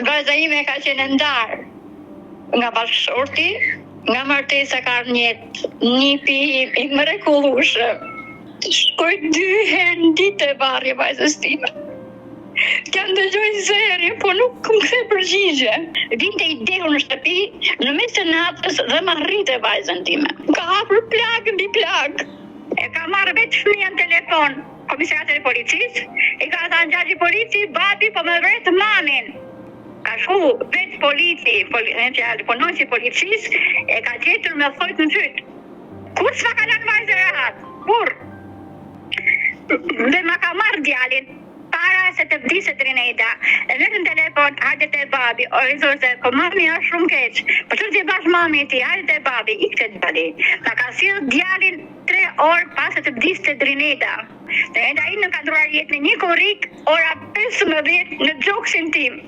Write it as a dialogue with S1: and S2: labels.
S1: Vajza ime ka qenë e ndarë nga bashkëshorti, nga martesa ka ardhur në jetë nipi im i mrekullueshëm. Shkoj dy herë në ditë te varri i vajzës time. T'ia ndëgjoj zërin, po nuk më kthen përgjigje. Vinte i dehur në shtëpi, në mes të natës dhe ma rrihte vajzën time. Ka hapur plagë mbi plagë. E ka marrë vetë fëmija në telefon komisariatin e policisë, i ka thënë xhaxhi polici, babi po më vret mamin. Ka shku vetë polici, poli, me fjalë, punonjësi i policisë, e ka gjetur me thojt në fyt. Kurrë s'ma ka lënë vajzën rehat, kurrë. Dhe ma ka marrë djalin para se të vdiste Drineda. E merr në telefon, hajde te babi, o i thoshte, po mami është shumë keq. Po ç'të t'i bash mami ti, hajde te babi, ikte djali. Ma ka sjell djalin 3 orë pas se të vdiste Drineda. Drineda ime ka ndërruar jetë në një korrik, ora 15 në gjoksin tim.